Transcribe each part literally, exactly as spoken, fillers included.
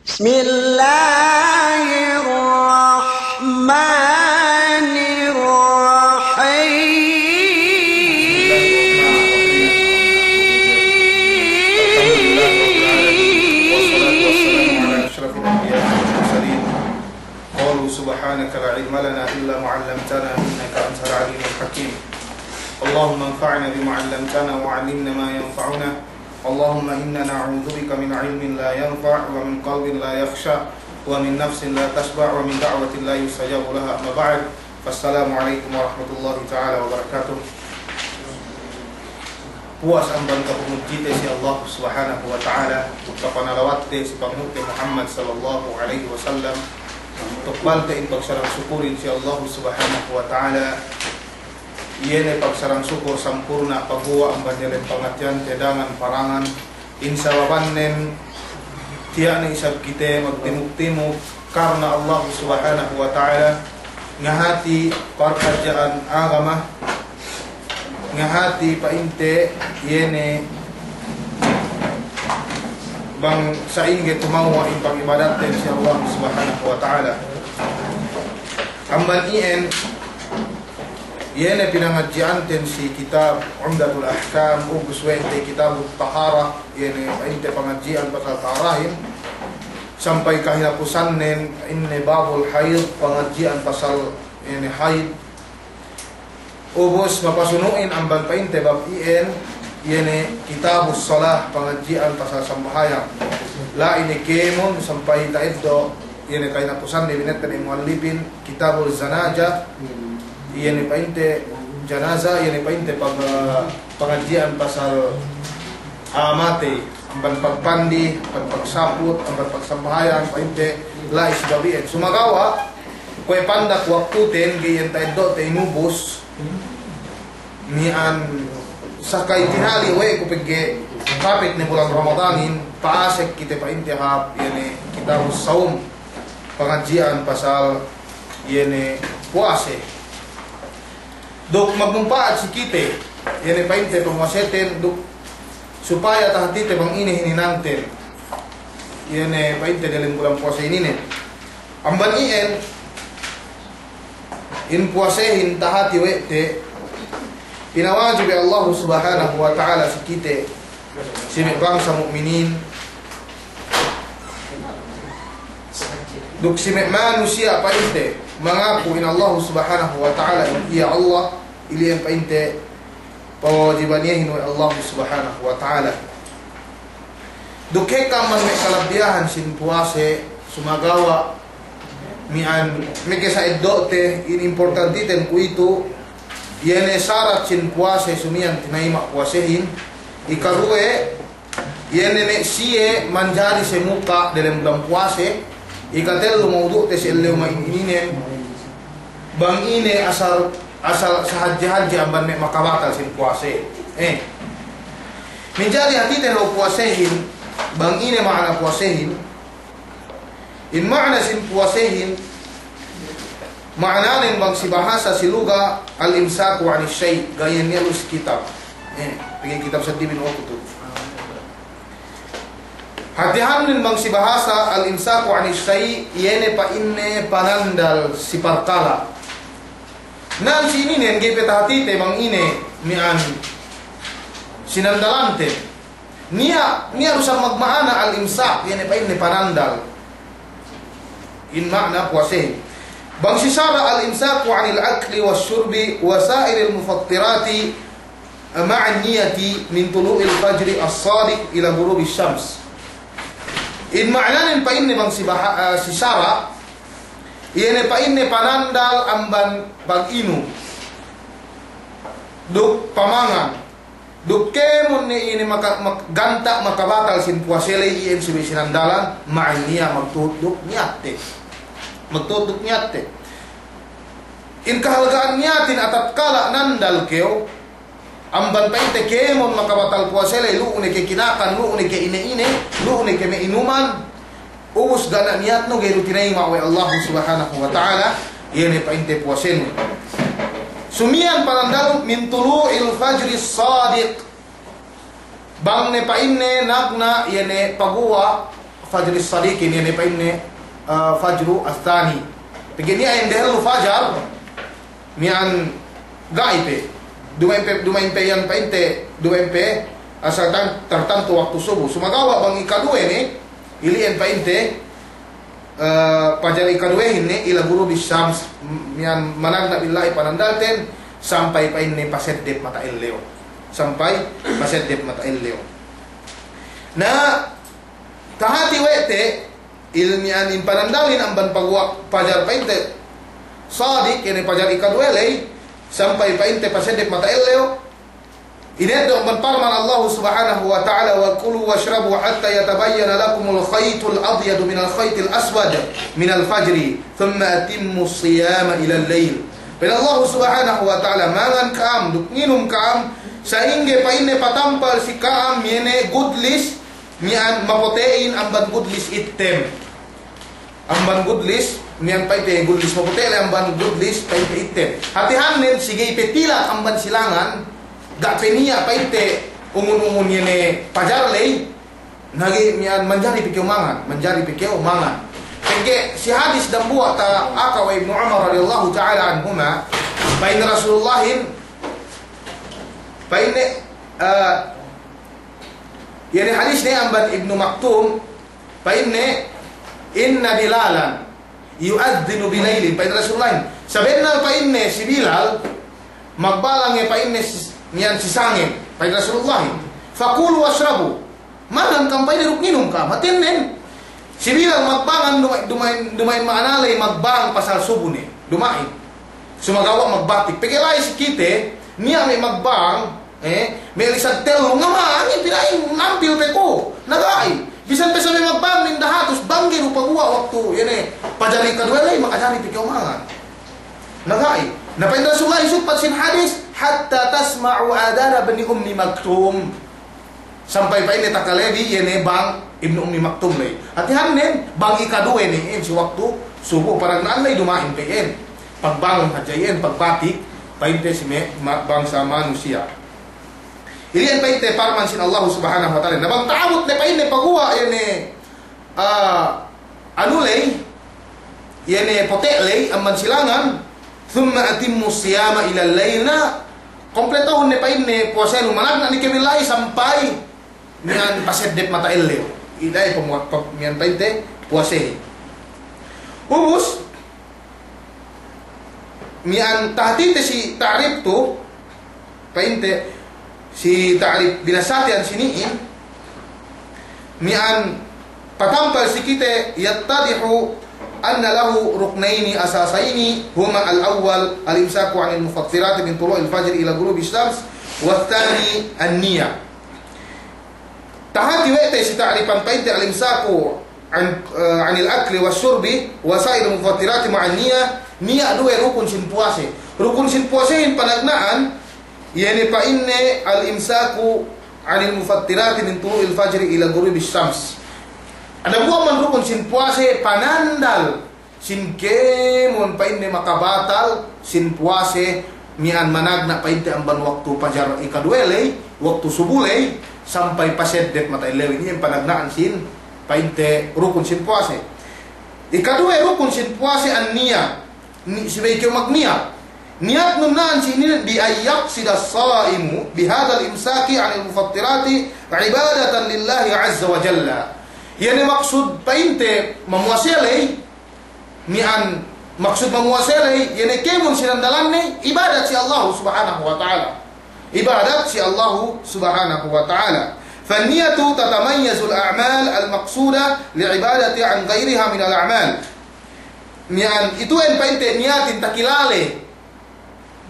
بسم الله الرحمن الرحيم. الحمد لله رب العالمين، والصلاة والسلام على أشرف الأنبياء والمرسلين. قالوا سبحانك لا علم لنا إلا ما علمتنا إنك أنت العليم الحكيم. اللهم انفعنا بما علمتنا وعلمنا ما ينفعنا. اللهم إنا نعوذ بك من علم لا ينفع ومن قلب لا يخشع ومن نفس لا تشبع ومن دعوة لا يستجاب لها. أما بعد، فالسلام عليكم ورحمة الله تعالى وبركاته. Puwas amban kapamudjite si Allah Subhanahu wa Ta'ala, kapanalawatte si Panghu'te Muhammad sallallahu alaihi wasallam, tukbalte in pagsarang sukulin si Allah Subhanahu wa Ta'ala, iye ne pagsarang sukul sampurna' paguwa' amban diyalem pangadji'ante dangan parangan, in sababannen tiya' ne isab kite magtimuk-timuk karna Allah Subhanahu wa Ta'ala, ngahati parkadja'an agama, ngahati pa'inte iye ne bang sa'ingge tumewwa' in pangibadatten si Allah Subhanahu wa Ta'ala. Amban iyan, iye ne pinangadji'anten si kitab Umdatul Ahkam, ubus we' te Kitabut Taharah, iye ne pa'inte pangadji'an pasal taharahin, sampay kahinapusannen, ine Babul Haid, pangadji'an pasal iye ne haid. Ubus mapasunu'in amban pa'inte bab iyan, iye ne Kitabus Salah, pangadji'an pasal sambahayang. La'i ne kēmon sampay ta'eddo', iye ne kahinapusanne binette ne mu'allipin, Kitabul Janazah, iye ne pa'inte janaza, iye ne pa'inte pag-, pangadji'an pasal a'a matey, amban pagpandi, amban pagsaput, amban pagsambahayang, pa'inte la'i si bab iyan. Sumagawa', kuwe' pandak waktuten, ga'i iyan ta'eddo'te inubus, miya'an sakay tinali' we' ku pegge' kapit ne bulan Ramadanin, pa'asek kite pa'inte hap, iye ne Kitabus Sawm, pangadji'an pasal iye ne puwase. Duk magmumpa'at si kite, iye ne pa'inte pamuwaseten, duk supaya tahatite bang ine hininangten, iye ne pa'inte delem bulan puwase ininen. Amban iyan, in puwasehin tahati we' te, pinawajib we' Allahu Subhanahu wa Ta'ala si kite, si me' bangsa mu'minin, duk si me' manusiya' pa'inte mangaku in Allahu Subhanahu wa Ta'ala in iye Allah, ili'en pa'inte pawajiban iyehin we' Allahu Subhanahu wa Ta'ala. Duk hekka amban me' kalabbiyahan sin puwase, sumagawa' miya'an meke sa'eddo'te, in importantiten kuwe'itu, iye ne sarat sin puwase sumiyan tinayima' puwasehin, ikaruwe, iye ne me' siye manjari semuka' delem bulan puwase, ikatellu mawdu'te si ellew ma'in ininen, bang ine asal, asal sahadje-hadje amban me' makabatal sin puwase. Eh. Manjari hatite du puwasehin, bang ine ma'ana puwasehin, in ma'ana sin puwasehin, ma'ananen bang si bahasa si luga, al-imsaku 'anis syai', ga'i iyan niya' lu si kitab. Eh, pegge' kitab seddili bin waktu tu. Hatihannen bang si bahasa al-imsaku 'anis syai', iye ne pa'inne panandal si parkala'. Na si ininen ga'i pe tahatite bang ine miya'an sinandalante. Niya', niya' du sa magma'ana al-imsak, iye ne pa'inne panandal. In ma'ana puwasehin. Bang si sara' al-imsaku 'anil akli wash-shurbi wa sa'iril mufattirati ma'a niyati min tulu'il fajri as-sadiq ila ghurubish shams. In ma'ananen pa'inne bang si baha-, eh, si sara', iye ne pa'inne panandal amban pag-inum duk pamangan. Duk kēmon ne ine maka-, mak-, ganta' makabatal sin puwase ley iyan subey sinandalan, ma'an niya' magtuhut duk niyatte. Magtuhut duk niyatte. In kahalga'an niyatin atatkala nandal kew, amban pa'inte kēmon makabatal puwase ley, lu'u ne ke kinakan, lu'u ne ke ine-ine, lu'u ne ke me' inuman, ubus ga' niya' niyatnu ga'i du tinayima' we' Allahu Subhanahu wa Ta'ala, iye ne pa'inte puwasenu. Sumiyan panandalun min tulu'il fajris sadiq. Bang ne pa'inne nagna' iye ne paguwa' Fajri Sadiqin, iye ne pa'inne, eh, Fajru As-Sani. Pegge' niya' iyan dehellu fajar, miya'an ga'i pe. Duma'in pe, duma'in pe iyan pa'inte, duma'in pe asal tan-, tartantu waktu subu. Sumagawa' bang ikaduwe ne, ili'en pa'inte, eh, pajar ikaduwehin ne, ila ghurubi syams, m-, miya'an managna' billahi panandalten, sampay pa'inne paseddep mata ellew. Sampay paseddep mata ellew. Na, tahati we' te, il miya'an in panandalin amban paguwa' pajar pa'inte sadiq, iye ne pajar ikaduwe ley, sampay pa'inte paseddep mata ellew. Ineddo' amban parman Allahu Subhanahu wa Ta'ala, "Wa kulu washrabu hatta yatabayyana lakumul khaytul abyadu minal khaytil aswad minal fajri, thumma atimmus siyama ilal layl." Pa'in Allahu Subhanahu wa Ta'ala, "Mangan ka'am, duk nginum ka'am, sa'ingge pa'inne patampal si ka'am, iye ne gudlis, miya'an mapute'in amban gudlis ittem." Amban gudlis, miya'an pa'inte gudlis mapute' ley amban gudlis pa'inte ittem. Hātihannen si ga'i pe tilak amban silangan, ga' pe niya' pa'inte umun-umun iye ne pajar ley, na ga'i miya'an manjari pe kew mangan, manjari pe kew mangan. Pegge' si hadis dambuwa' ta'aka we' Ibnu Umar radiyallahu ta'ala anhuma, pa'in Rasulullahin, pa'inne, eh, iye ne hadis ne amban Ibnu Maktum, pa'inne, "Inna Bilalan yu'adhdhinu bilaylin," pa'in Rasulullahin. Sabennal pa'inne si Bilal, magbalang iye pa'inne si, miya'an si sangen, pa'in Rasulullahin. "Fakulu washrabu." Mangan ka'am pa'inne duk nginum ka'am. Hātinen, si Bilal magbangan duma'in, duma'in, duma'in ma'ana ley magbang pasal subu ne. Duma'in. Sumagawa' magbatik. Pegge' la'i si kite, niya' me' magbang, eh, me' lisag tellu, ngama'an, pina'in, nampil pe ku. Na ga'i. Bisan pe sampay magbang minda hatus, bang ga'i du paguwa' waktu, iye ne, pajar ikaduwe ley, makajari pe kew mangan. Na ga'i. Na pa'in Rasulullahin sugpat sin hadis, "Hatta tasma'u adhana ibni Ummi Maktum." Sampay pa'inne takalebi, iye ne bang Ibnu Ummi Maktum ley. Hātihannen, bang ikaduwe ne, iyan si waktu subu, panagna'an ley duma'in pe iyan. Pagbangun hadja iyan, pagbatik, pa'inte si me', ma-, bangsa manusiya'. Ili'en pa'inte parman sin Allahu Subhanahu wa Ta'ala. Na bang ta'abut ne pa'inne paguwa', iye ne, ah, anu ley, iye ne pote' ley, amban silangan, "Thumma atimmus siyama ilal layl," na, kompletohun ne pa'inne puwasenu, managna' ne kew billahi sampay miya'an paseddep mata ellew. Iye da'i pemua-, pe-, miya'an pa'inte puwasehin. Ubus, miya'an tahatite si ta'rib tu, pa'inte si ta'rib binasate iyan sini'in, miya'an patampal si kite, "Yattadihu anna lahu ruknayni asasayni, huma al-awwal al-imsaku anil mufattirati min tulu'il fajri ila ghurubi syams, wa thani an-niyah." Tahati we' te si ta'rifan pa'inte al-imsaku an, eh, anil akli wa syurbi wa sa'iril mufattirati ma'an niyah, niya' duwe rukun sin puwase. Rukun sin puwasehin panagna'an, iye ne pa'inne al-imsaku anil mufattirati min tulu'il fajri ila ghurubi syams. Dambuwa' amban rukun sin puwase, panandal sin kēmon pa'inne makabatal sin puwase, miya'an managna' pa'inte amban waktu pajar ikaduwe ley, waktu subu ley, sampay paseddep mata ellewin, iyan panagna'an sin pa'inte rukun sin puwase. Ikaduwe rukun sin puwase an-niyah, ni-, subey kew magniyat. Niyatnun na'an si inin, bi an yaqsidas sa'imu bihadzal imsaki anil mufattirati ibadatan lillahi azza wa jalla. Iye ne maksud pa'inte mamuwase ley, miya'an maksud mamuwase ley, iye ne kēmon sinandalanne, ibadat si Allahu Subhanahu wa Ta'ala. Ibadat si Allahu Subhanahu wa Ta'ala. Fan niyatu tatamayyazul a'mal al-maqsuda lil ibadati an ghayriha minal a'mal. Miya'an, itu'en pa'inte niyatin takilale.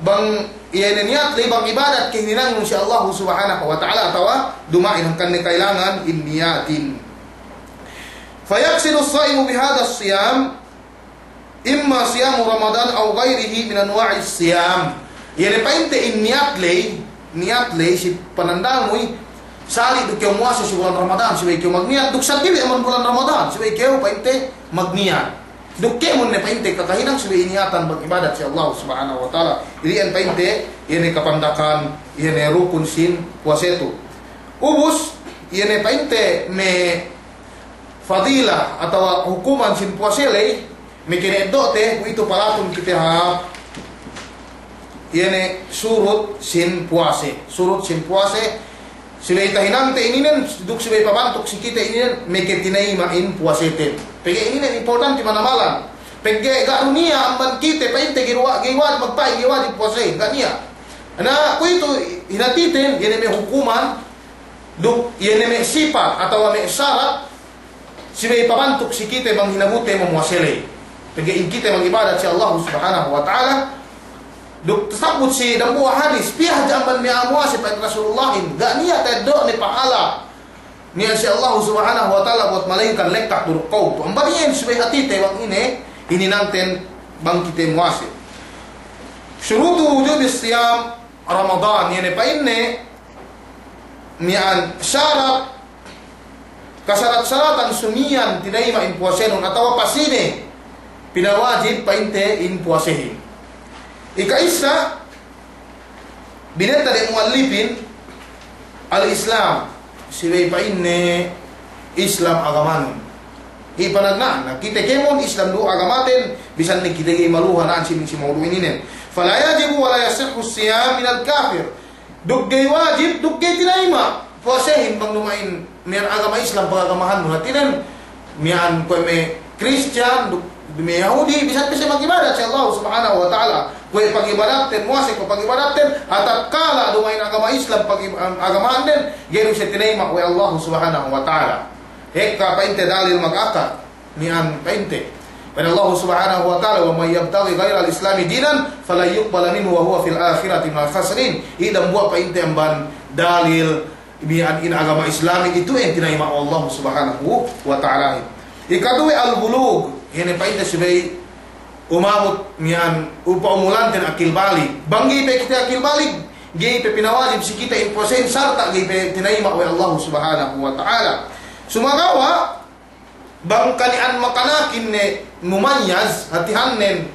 Bang iye ne niyat ley bang ibadat ke hininangnun si Allahu Subhanahu wa Ta'ala atawa duma'in hangkan ne kailangan in niyatin. Fa yaqsidus sa'imu bihadzas siyam imma siyamu Ramadan aw ghayrihi min anwa'is siyam. Iye ne pa'inte in niyat ley, niyat ley si panandalmu i, sali' duk kew muwase si bulan Ramadan, subey kew magniyat, duk seddili amban bulan Ramadan, subey kew pa'inte magniyat. Duk kēmon ne pa'inte kakahinang subey iniyatan bang ibadat si Allahu Subhanahu wa Ta'ala. Ili'en pa'inte, iye ne kapandakan, iye ne rukun sin puwase tu. Ubus, iye ne pa'inte me' fadila atawa hukuman sin puwase ley, meke ne eddo'te, kuwe'itu palatun kite hap, iye ne surut sin puwase, surut sin puwase, subey tahinangte ininen, duk subey pabantuk si kite ininen, meke tinayima' in puwaseten. Pegge' ininen importanti manamalan. Pegge' ga' du niya' amban kite pa'inte ga'i wa-, ga'i wajib magpa'in, ga'i wajib puwase, ga' niya'. Na, kuwe'itu hinatiten, iye ne me' hukuman, duk iye ne me' sipat atawa me' sarat, subey pabantuk si kite bang hinabute mamuwase ley. Pegge' in kite mag'ibadat si Allah Subhanahu wa Ta'ala. Duk tasabbut si dambuwa' hadis, piye hadja amban me' a'a muwase pa'in Rasulullahin, ga' niya' ta'eddo'ne pahala niya' si Allah Subhanahu wa Ta'ala buwat malaingkan lekka' du duk kawtu. Amban iyan subey hatite bang ine hininangten bang kite muwase. Syurutu wujubis siyam Ramadan, iye ne pa'inne miya'an sarat, kasarat-saratan sumiyan tinayima' in puwasenun atawa pasine pinawajib pa'inte in puwasehin. Ika'issa, binetta de muwallipin, al-Islam, subey pa'inne Islam agamanun. Iye panagna'an, na kite kēmon Islam du agamaten, bisan ne kite ga'i maluha na'an si, si mawdu' ininen. Fala yajibu wa la yasihhu siyam minal kafir. Duk ga'i wajib, duk ga'i tinayima' puwasehin bang duma'in miya'an agama Islam pagagamahannu. Hātinen miya'an kuwe' me' Kristiyan, duk me' Yahudi, bisan pe siye mag'ibadat si Allah Subhanahu wa Ta'ala. Kuwe' pag'ibadatten, muwase kuwe' pag'ibadatten, atakkala duma'in agama Islam pag'i-, agamahannen, ga'i du siye tinayima' we' Allah Subhanahu wa Ta'ala. Ekka pa'inte dalil magaka. Miya'an pa'inte. Pa'in Allah Subhanahu wa Ta'ala, "Wa man yabtaghi ghairal Islami dinan falan yuqbala minhu wa huwa fil akhirati minal khasirin." Iye dambuwa' pa'inte amban dalil miya'an in agama Islamin itu'en tinayima' we' Allah Subhanahu wa Ta'alahin. Ikaduwe al-bulug, iye ne pa'inte subey umabut miya'an pa'umulanten akil balig. Bang ga'i pe kite akil balig, ga'i pe pinawajib si kite in puwasehin sarta' ga'i pe tinayima' we' Allah Subhanahu wa Ta'ala. Sumagawa' bang kani'an makanakin ne mumayyaz, hātihannen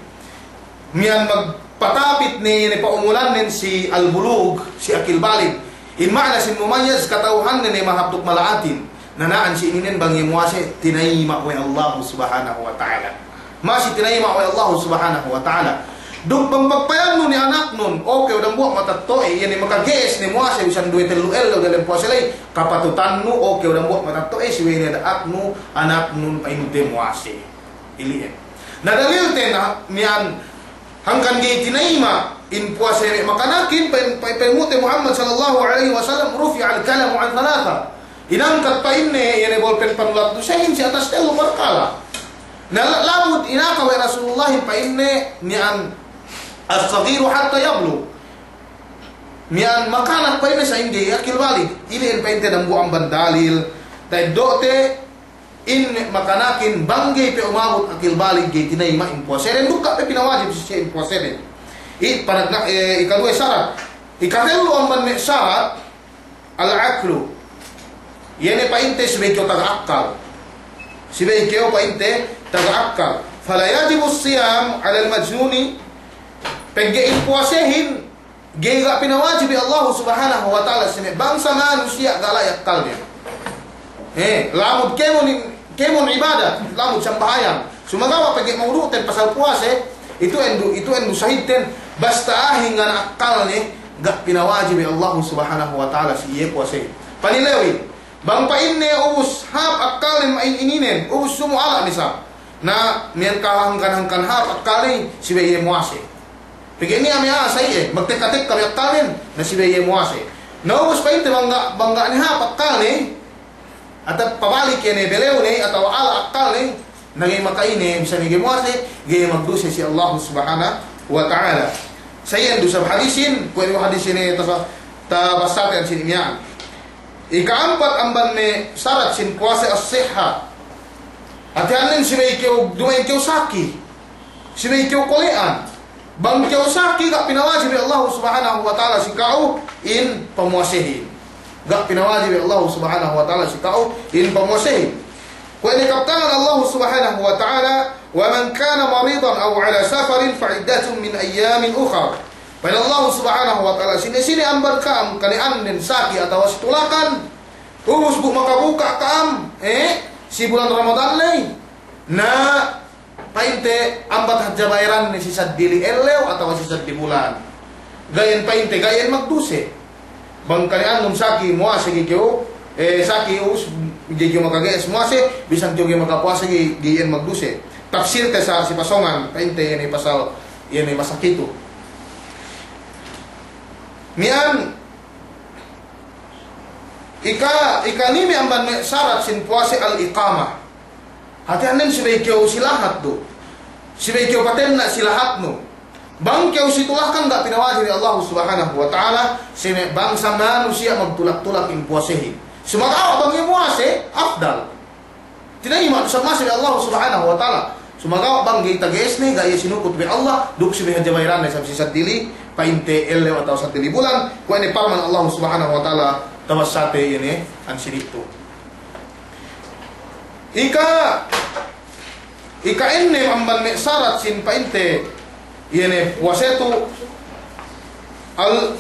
miya'an magpatapit ne, ne pa'umulannen si al-bulug, si akil balig. In ma'na sin mumayyaz, kata'uhannen ne mahāp duk mala'atin. Na na'an si ininen bang iye muwase, tinayima' we' Allahu Subhanahu wa Ta'ala. Masi tinayima' we' Allahu Subhanahu wa Ta'ala. Duk bang pagpayannu ne anaknun, o kew dambuwa' matetto'e, iye ne makage'es ne muwase, bisan duwe tellu ellew dalem puwase ley, kapatutannu, o kew dambuwa' matetto'e, subey ne da'aknu anaknun pa'inte muwase. Ili'en. Na dalilten miya'an hangkan ga'i tinayima' in puwase me' makanakin, pa'in, pa'in, pa'in ummatte Muhammad sallallahu alaihi wasallam, "Rufi'al qalamu an thalatha." Inangkat pa'inne, iye ne bolpen panulat dusehin si atas tellu parkala'. Na la-, lamud inaka we' Rasulullahin pa'inne miya'an as-saghiru hatta yablugh. Miya'an makanak pa'inne sa'ingge akil balig. Ili'en pa'inte dambuwa' amban dalil ta'eddo'te in me' makanakin bang ga'i pe umabut akil balig ga'i tinayima' in puwaseden duk ga' pe pinawajib si siye in puwaseden. I-, panagna-, eh, ikaduwe sarat. Ikatellu amban me' sarat, al-aqlu. Iye ne pa'inte subey kew taga akkal. Subey kew pa'inte taga akkal. Fala yajibu siyam alal majnuni. Pegge' in puwasehin ga'i ga' pinawajib we' Allahu Subhanahu wa Ta'ala si me' bangsa manusiya' ga' la'i akkalne. Eh, lamud kēmon in-, kēmon ibadat, lamud sambahayang. Sumagawa' pegge' mawdu'ten pasal puwase, itu'en du, itu'en du sahidten, basta ahingan akkalne, ga' pinawajib we' Allahu Subhanahu wa Ta'ala si iye puwase. Panilewin, bang pa'inne ubus hāp akkalne ma'in ininen, ubus sumu ala' ne sa. Na, miya'an kahangkan-hangkan hāp akkalne, subey iye muwase. Pegge' niya' me' a'a sa iye, magtekka-tekka me' akkalnen, na subey iye muwase. Na ubus pa'inte bang ga', bang ga' ne hāp akkalne, atawa pabalik iye ne belewne, atawa ala' akkalne, na ga'i maka'ine, bisan ga'i muwase, ga'i magduse si Allahu Subhanahu wa Ta'ala. Sa iyan du sab hadisin, kuwe' du hadisin ne tasa-, tabassaten sin miya'an. Ika'ampat amban me' sarat sin puwase as-sihha. Hātihannen subey kew, duma'in kew saki. Subey kew kole'an. Bang kew saki ga' pinawajib we' Allahu Subhanahu wa Ta'ala si ka'u in pamuwasehin. Ga' pinawajib we' Allahu Subhanahu wa Ta'ala si ka'u in pamuwasehin. Kuwe' ne kabtangan Allahu Subhanahu wa Ta'ala, "Wa man kana maridan aw ala safarin fa iddatun min ayyamin ukhar." Pa'in Allahu Subhanahu wa Ta'ala, sine-sine amban ka'am kale'annen saki atawa si tulakan, ubus bu makabuka' ka'am, eh, si bulan Ramadan ley, na pa'inte ambat hadja bayaranne si saddi li ellew atawa si saddi bulan. Ga'i iyan pa'inte, ga'i iyan magduse. Bang kani'annun saki muwase ga'i kew, eh, saki us, ga'i kew makage'es muwase, bisan kew ga'i makapuwase ga'i, ga'i iyan magduse. Tafsirte sa si pasōngan, pa'inte iye ne pasal, iye ne masakitu. Miya'an, ika, ikanime amban me' sarat sin puwase al-iqamah. Hātinen subey kew si lahat du. Subey kew patenna' si lahatnu. Bang kew si tulakan ga' pinawajib we' Allahu Subhanahu wa Ta'ala, si me' bangsa manusiya' magtulak-tulak in puwasehin. Sumagawa' bang iye muwase, afdal. Tinayima' du sa muwase we' Allahu Subhanahu wa Ta'ala. Sumagawa' bang ga'i tage'esne, ga'i iye sinukut we' Allah, duk subey hadja bayaranne isab si saddi li, pa'inte ellew atawa saddi li bulan, kuwe' ne parman Allahu Subhanahu wa Ta'ala, tabassate iye ne, ensinitu. Ika, ika ennem amban me' sarat sin pa'inte, iye ne puwase tu, al,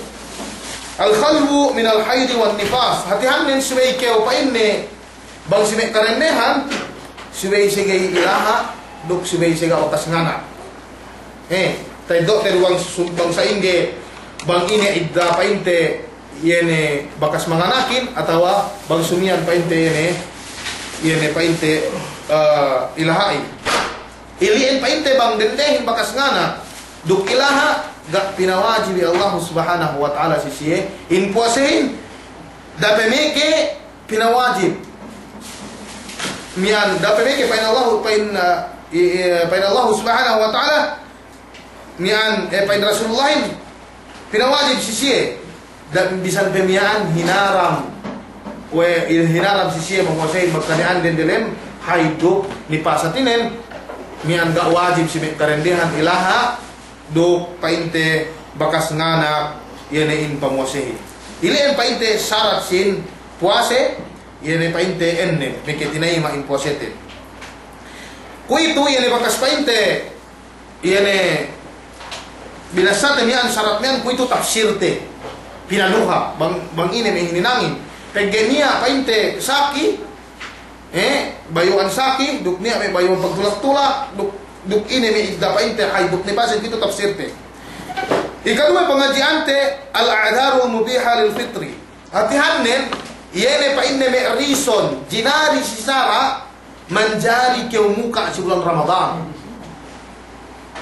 al-khalwu minal haidi wan nifas. Hātinen subey kew pa'inne, bang si me' karendehan, subey siye ga'i ilaha', duk subey siye ga' bakas nganak. Eh, ta'eddo'te du bang su-, bang sa'ingge, bang ine idda pa'inte, iye ne bakas manganakin, atawa bang sumiyan pa'inte iye ne, iye ne pa'inte, eh, ilaha'in. Ili'en pa'inte bang dendehin bakas nganak, duk ilaha', ga' pinawajib we' Allahu Subhanahu wa Ta'ala si siye, in puwasehin, da'a pe meke pinawajib. Miya'an, da'a pe meke pa'in Allahu, pa'in, eh, i-, i-, pa'in Allahu Subhanahu wa Ta'ala, miya'an, eh, pa'in Rasulullahin, pinawajib si siye. Da-, bisan pe miya'an hinaram. We', hinaram si siye mamuwasehin magkani'an dendelem haid duk nifas, hātinen, miya'an ga' wajib si me' karendehan ilaha', duk pa'inte bakas nganak, iye ne in pamuwasehin. Ili'en pa'inte sarat sin puwase, iye ne pa'inte ennem, meke tinayima' in puwasete. Kuwe'itu iye ne bakas pa'inte, iye ne binassate miya'an sarat miya'an kuwe'itu tafsirte. Pinaluha, bang, bang ine me' hininangin. Pegge' niya' pa'inte saki, eh, bayu'an saki, duk niya' me' bayu'an pagtulak-tulak, duk, duk ine me' idda pa'inte haid duk nifasin, kuwe'itu tafsirte. Ikaduwe pangadji'ante, al-a'dharul mubiha lil fitri. Hātinen, iye ne pa'inne me' rison, jinari si sara', manjari kew muka' si bulan Ramadan.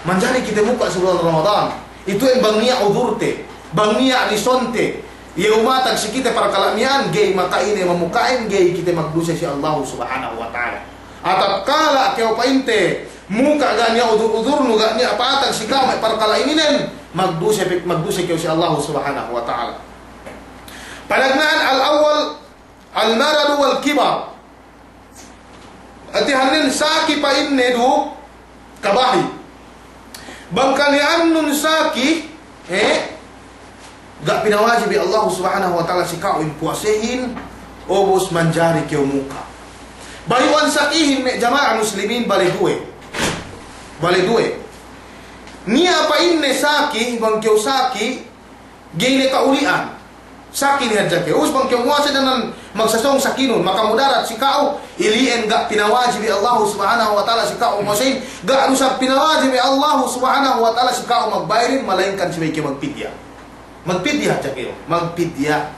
Manjari kite muka' si bulan Ramadan. Itu'en bang niya' udurte, bang niya' risonte, iye umatag si kite parkala' miya'an, ga'i maka'ine mamuka'in, ga'i kite magduse si Allahu Subhanahu wa Ta'ala. Atawa kala' kew pa'inte, muka' ga' niya' udur-udurnu, ga' niya' pa'atag si ka'u me' parkala' ininen, magduse pe-, magduse kew si Allahu Subhanahu wa Ta'ala. Panagna'an al-awwal, al-maradu wal kibar. Hātinen saki pa'inne duk kabahi'. Bang kani'annun saki, eh, ga' pinawajib we' Allahu Subhanahu wa Ta'ala si ka'u in puwasehin, ubus manjari kew muka'. Bayu'an sakihin me' jama'a muslimin bale duwe. Bale duwe. Niya' pa'inne saki, bang kew saki, ga'i ne ka'uli'an. Saki ne hadja kew. Ubus bang kew muwase danan magsasōng sakinun, makamudarat si ka'u, ili'en ga' pinawajib we' Allahu Subhanahu wa Ta'ala si ka'u muwasehin, ga' du isab pinawajib we' Allahu Subhanahu wa Ta'ala si ka'u magbayadin, malayingkan subey kew magpidya. Magpidya hadja kew, magpidya.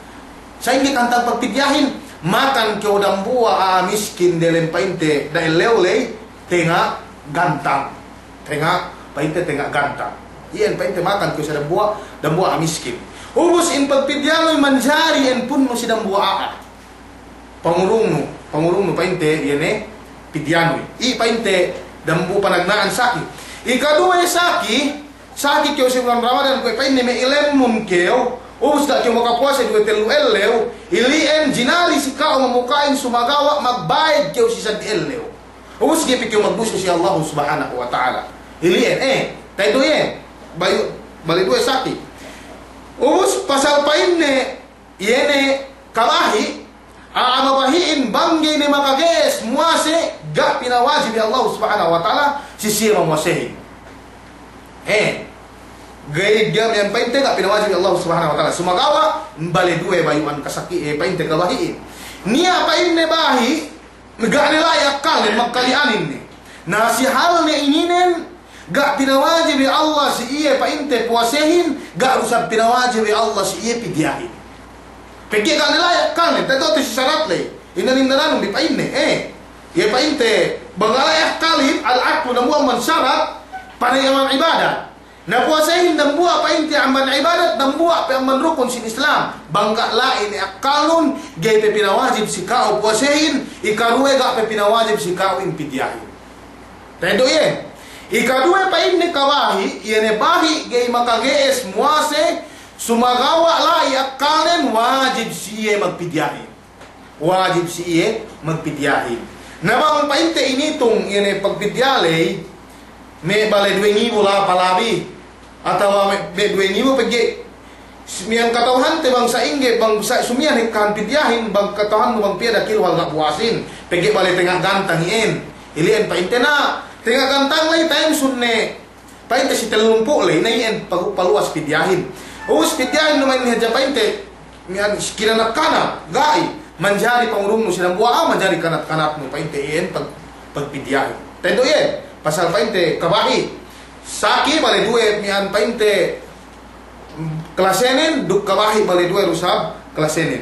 Sa'ingge kantang pagpidyahin, makan kew dambuwa' a'a miskin diyalem pa'inte da' ellew ley, tenga' gantang. Tenga', pa'inte tenga' gantang. Iyan pa'inte makan kew sa dambuwa', dambuwa' a'a miskin. Ubus in pagpidyanuy manjari in punnu si dambuwa' a'a. Pangurungnu, pangurungnu pa'inte iye ne pidyanu. I pa'inte dambuwa' panagna'an saki. Ikaduwe saki, saki kew si bulan Ramadan kuwe' pa'inne me' ilemmun kew, ubus ga' kew makapuwase duwe tellu ellew, ili'en jinari si ka'u mamuka'in sumagawa' magbayad kew si saddi ellew. Ubus ga'i pe kew magduse si Allahu Subhanahu wa Ta'ala. Ili'en, eh, ta'idu iye, bayu-, bale duwe saki. Ubus pasal pa'inne, iye ne kabahi', a'a mabahi'in bang ga'i ne makage'es muwase, ga' pinawajib we' Allahu Subhanahu wa Ta'ala si siye mamuwasehin. Eh, ga'i diya' miya'an pa'inte ga' pinawajib we' Allahu Subhanahu wa Ta'ala. Sumagawa', bale duwe bayu'an kasaki-, eh, pa'inte kabahi'in. Niya' pa'inne bahi', Ga' ne la'i akkalnen, magkali'anin ne. Na si halne ininen, ga' pinawajib we' Allah si iye pa'inte puwasehin, ga' du isab pinawajib we' Allah si iye pidyahin. Pegge' ga' ne la'i akkalnen, ta'eddo'te si sarat ley. Innan-innanun bi pa'inne, eh. Iye pa'inte, bang ga' la'i akkalin, al-aqlu dambuwa' amban sarat, pa'inne amban ibadat. Na puwasehin dambuwa' pa'inte amban ibadat, dambuwa' pe amban rukun sin Islam. Bang ga' la'i ne akkalnun, ga'i pe pinawajib si ka'u puwasehin, ikaruwe ga' pe pinawajib si ka'u in pidyahin. Ta'eddo' iye. Ikaduwe pa'inne kabahi', iye ne bahi' ga'i makage'es muwase, sumagawa' la'i akkalnen wajib si iye magpidyahin. Wajib si iye magpidyahin. Na bang pa'inte initung iye ne pagpidya ley, me' bale duwe ngibu la palabi, atawa me', me' duwe ngibu pegge' s-, miya'an kata'uhante bang sa'ingge, bang sa-, sumiyan hekkahan pidyahin, bang kata'uhannu bang piye da'a kilu hal ga' puwasin, pegge' bale tenga' gantang iyan. Ili'en pa'inte na, tenga' gantang ley time sunne. Pa'inte si tellumpū' ley, na iyan pagu-, paluwas pidyahin. Ubus pidyahin duma'in hadja pa'inte, miya'an si kinanak-kanak, ga'i, manjari pangurungnu si dambuwa', manjari kanak-kanaknu, pa'inte iyan pag-, pagpidyahin. Ta'eddo' iyan, pasal pa'inte kabahi'. Saki bale duwe miya'an pa'inte, mm, kalasenen, duk kabahi' bale duwe du isab kalasenen.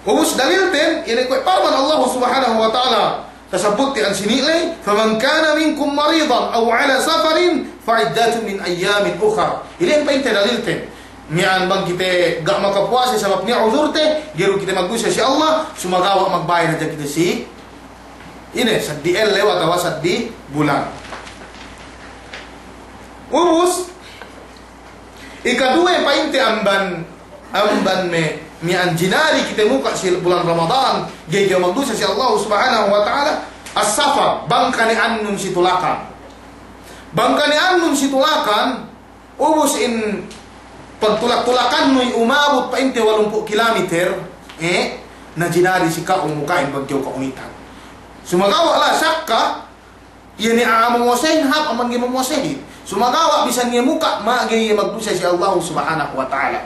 Ubus dalilten, iye ne kuwe' parman Allah Subhanahu wa Ta'ala, tasabbut iyan sini' ley, "Faman kana minkum maridan aw ala safarin fa iddatun min ayyamin ukhar." Ili'en pa'inte dalilten. Miya'an bang kite ga' makapuwase sabab niya' uzurte, ga'i du kite magduse si Allah, sumagawa' magbayad hadja kite si, ine, saddi ellew atawa saddi bulan. Ubus, ikaduwe pa'inte amban, amban me', miya'an jinari kite muka' si bulan Ramadan, ga'i kew magduse si Allah Subhanahu wa Ta'ala, as-safar, bang kani'annun si tulakan. Bang kani'annun si tulakan, ubus in pagtulak-tulakannu umabut pa'inte walumpū' kilometer, eh, na jinari si ka'u muka'in bang kew kahunitan. Sumagawa' la sakka, iye ne a'a mamuwasehin hāp amban ga'i mamuwasehin. Sumagawa' bisan iye muka', ma ga'i iye magduse si Allah Subhanahu wa Ta'ala.